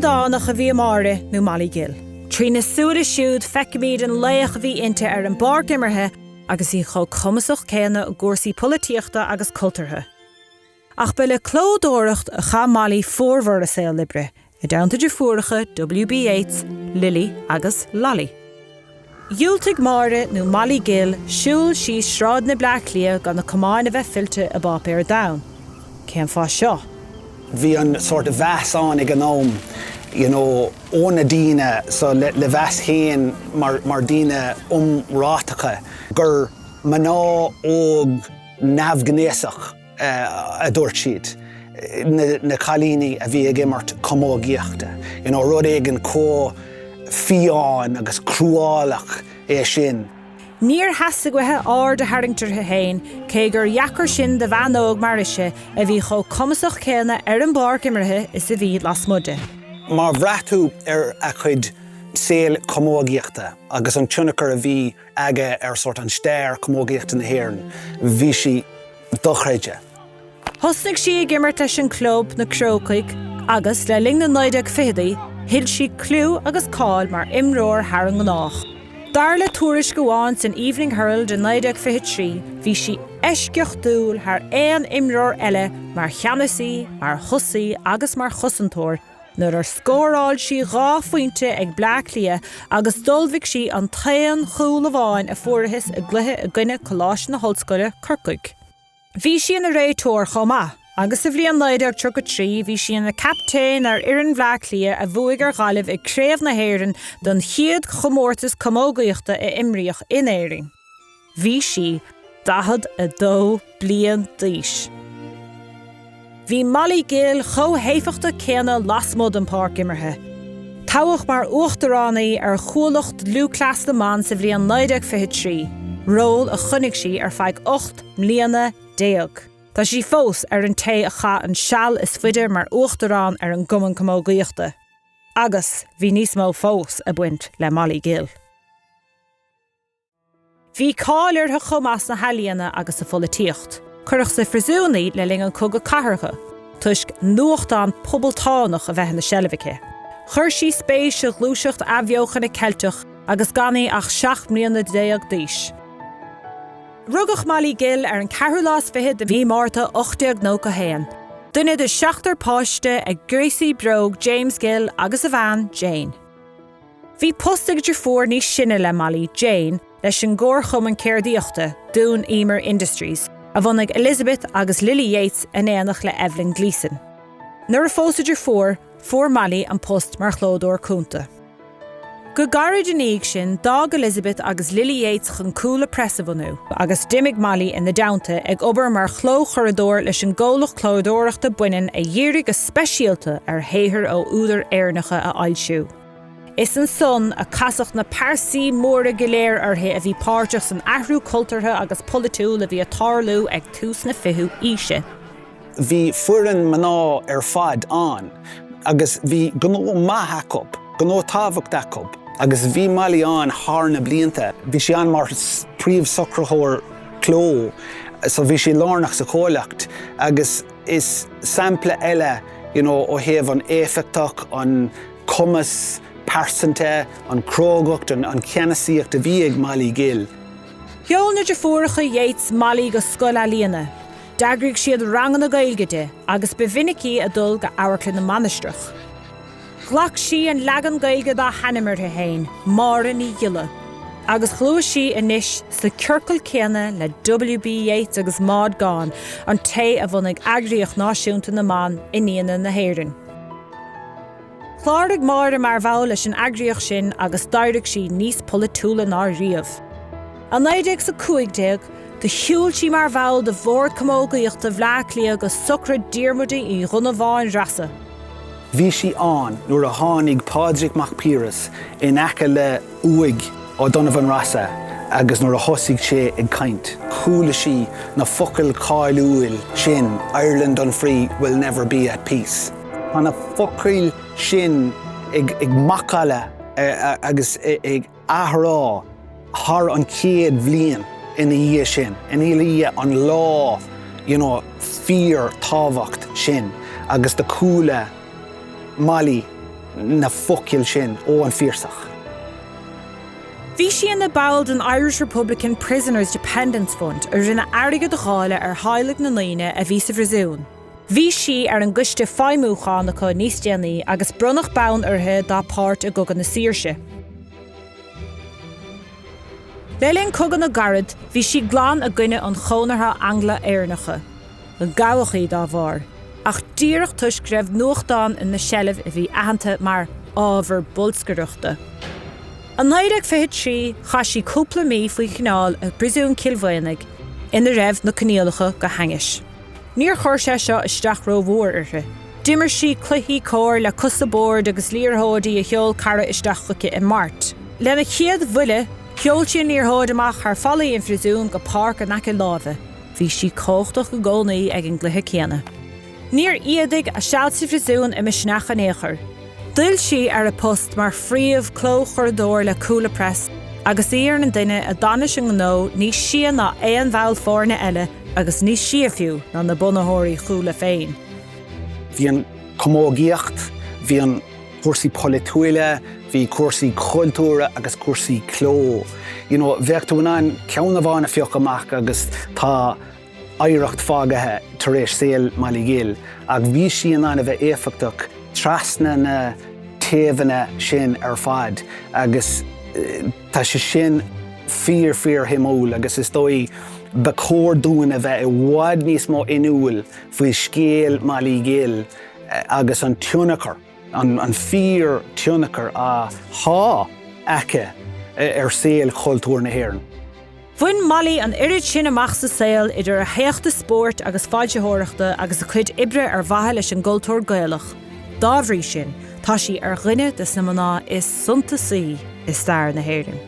Ildánach a bhí i Máire nó Molly Gill. Trína súile siúd feicimid an laoch a bhí inti ar an bpáirc imeartha agus í chomh cumasach céanna i gcúrsaí polaitíochta agus cultúrtha. Ach ba le clódóireacht a chaith Molly formhór a saol oibre, i dteannta deirfiúracha W.B. Yeats, Lily agus Lolly. Dhiúltaigh Máire nó Molly Gill siúl síos sráideanna Bleá Cliath gan a camáin a bheith fillte i bpáipéar donn. Cén fáth seo? Bhí an sórt mheas ann ag an am you know ó na daoine so le mheas féin mar mar daoine iomráiteacha gur mná óg neamhghnéasach a dúirt siad, na cailíní a bhí ag imirt camógaíochta. You know, rud éigin chomh fiáin agus cruálach é sin. Níor theastaigh uaithi aird a tharraingt uirthi féin, cé gur dheacair sin do bhean óg mar ise a bhí chomh cumasach céanna ar an bpáirc imeartha is a bhí lasmuigh di. Má bhraith tú ar a cuid saol camógaíochta agus an tionchar a bhí aige ar sórt an stair camógaíochta na hÉireann, bhí sí dochreidte. Thosnaigh sí ag imirt leis an gclub, na Crócaigh, agus le linn na 1920idí, thuill sí clú agus cáil mar imreoir thar an ngnách. Dar le tuairisc amháin san Evening Herald i 1923, bhí sí eisceachtúil thar aon imreoir eile mar cheannasaí, mar thosaí agus mar chosantóir, nuair ar scóráil sí 2 phointe ag Bleá Cliath agus d'ullmhaigh sí an t-aon chúl amháin a fuarathas i gcluiche i gcoinne Coláiste na hOllscoile, Corcaigh. Bhí sí ina réiteoir chomh maith agus sa bhliain 1933 bhí sí ina captaen ar fhoireann Bhleá Cliath a bhuaigh ar Ghaillimh i gCraobh na hÉireann don chéad chomórtas camógaíochta a imríodh in Éirinn. Bhí sí 42 bliain d'aois. Bhí Molly Gill chomh héifeachtach céanna lasmuigh den pháirc imeartha. Toghadh mar uachtarán í ar Chuallacht Lúthchleas na mBan sa bhliain 1923, ról a choinnigh sí ar feadh 18 mbliana. Tá sí fós ar an té a chaith an seal is faide mar uachtarán ar an gCumann Camógaíochta. Agus bhí níos mó fós ag baint le Molly Gill. Bhí cáil uirthi chomh maith sna healaíona agus sa pholaitíocht. Cuireadh sa phríosún í le linn an Cogadh Cathartha toisc nuachtán poblachtánach a bheith ina seilbh aici. Chuir sí spéis sa ghluaiseacht athbheochana Ceilteach agus gan í ach 17 mbliana d'aois. Rugadh Molly Gill ar an ceathrú lá is fiche de mhí Márta 1891, duine de sheachtar páiste ag gréasaí bróg James Gill agus a bhean, Jane. Bhí post ag deirfiúr níos sine le Molly, Jane, leis an gcomharchumann ceardaíochta, Dún Emer Industries, a bhunaigh Elizabeth agus Lily Yeats in éineacht le Evelyn Gleeson. Nuair a phós a deirfiúr, fuair Molly an post mar chlódóir cúnta. Go gairid ina dhiaidh sin, d'fhág Elizabeth agus Lily Yeats chun Cuala Press a bhunú, agus d'imigh Molly ina dteannta ag obair mar chlóchuradóir leis an gcomhlacht clódóireachta baineann a dhírigh go speisialta ar shaothair ó údair Éireannacha a fhoilsiú. Is ansan a casadh na pearsaí móra go léir uirthi a bhí páirteach san athrú cultúrtha agus polaitiúil a bhí ag tarlú ag tús na fichiú aoise. Bhí foireann mná ar fad ann agus bhí gnó maith acu, gnó tábhacht acu agus bhí Molly ann thar na blianta. Bhí sí ann mar príomhsocraitheoir cló so bhí sí lárnach sa chomhlacht agus is sampla eile you know ó thaobh an éifeachtach, an cumas pearsanta, an crógacht, an cheannasaíocht a bhí ag Molly Gill. Sheol na deirfiúracha Yeats Molly go scoil ealaíona. D'eagraigh siad ranganna Gaeilge di agus ba mhinic í ag dul go Amharclann na Mainistreach. Ghlac sí an leagan Gaeilge dá hainm uirthi féin, Máire Ní Ghiolla, agus ghluais sí anois sna ciorcail céanna le W.B. Yeats agus Maud Gonne, an té a bhunaigh eagraíocht náisiúnta na mban, Iníona na hÉireann. Chláraigh Máire mar bhall leis an eagraíocht sin agus d'éirigh sí níos polaitiúla ná riamh. I 1915, do shiúil sí mar bhall de Bhord Camógaíochta Bhleá Cliath go sochraid Diarmuda Uí Dhonnabháin Rosa. Bhí sí ann nuair a tháinig Pádraig Mac Piarais in aice le uaigh O'Donovan Rossa agus nuair a thosaigh sé ag caint, chuala sí na focail cháiliúil sin, Ireland unfree will never be at peace. Tá na focail sin ag macalla agus ag athrá thar an chéad bhliain ina dhiaidh sin, ina dhiaidh an lá you know fíor tábhacht sin agus do chuala Molly. na focail sin ó an Phiarsach. Bhí sí ina ball den Irish Republican Prisoners Dependents Fund a rinne airgead a dháileadh ar theaghlaigh na ndaoine a bhí sa phriosún. Bhí sí ar an gcoiste feidhmiúcháin acu níos déanaí agus bronnadh bonn uirthi dá páirt i gCogadh na Saoirse. Le linn Cogadh na gCarad, bhí sí glan i gcoinne an Chonartha Angla-Éireannacha. Gabhadh í dá bharr, ach díreach toisc go raibh nuachtán ina seilbh a bhí aitheanta mar ábhar bolscaireachta. I 1923, chaith sí cúpla mí faoi choinneáil i bPríosún Chill Mhaighneann, ina raibh na coinníollacha go hainnis. Níor chuir sé seo isteach rómhór uirthi. D'imir sí cluichí corr le cosa boird agus liathróidí a sheol cara isteach chuici i mart. Lena chéad bhuille, sheol sí an liathróid amach thar fallaí an phríosúin go páirc in aice láimhe. Bhí sí cumhachtach i gcónaí ag an gcluiche céanna. Níor ídigh a seal sa phríosún a misneach in aon chor. D'fhill sí ar a post mar phríomh-chlóchuradóir le Cuala Press agus í ar an duine a d'fhan leis an ngnó níos sia ná aon bhall foirne eile agus níos sia fiú ná na bunaitheoirí Chuala féin. Bhí an chamógaíocht, bhí an cúrsaí polaitiúila, bhí cúrsaí cultúrtha agus cúrsaí cló. You know, bheadh tú in ann ceann amháin a phiocadh amach agus tá oidhreacht fágaithe tar éis saol Molly Gill ach bhí sí in ann a bheith éifeachtach trasna na taobhanna sin ar fad agus tá sé sin fíor fíor shuimiúil agus is dóigh ba chóir dúinn a bheith i bhfad níos mó inniúil faoi scéal Molly Gill agus an tionchar, an fíor tionchar atá aici ar saol chultúr na hÉireann. Bhain Molly an oiread sin amach sa saol idir a héachtaí spóirt agus foilsitheoireachta agus a cuid oibre ar mhaithe leis an gcultúr Gaelach. Dá bhrí sin, tá sí ar dhuine de na mná is suntasaí i stair na hÉireann.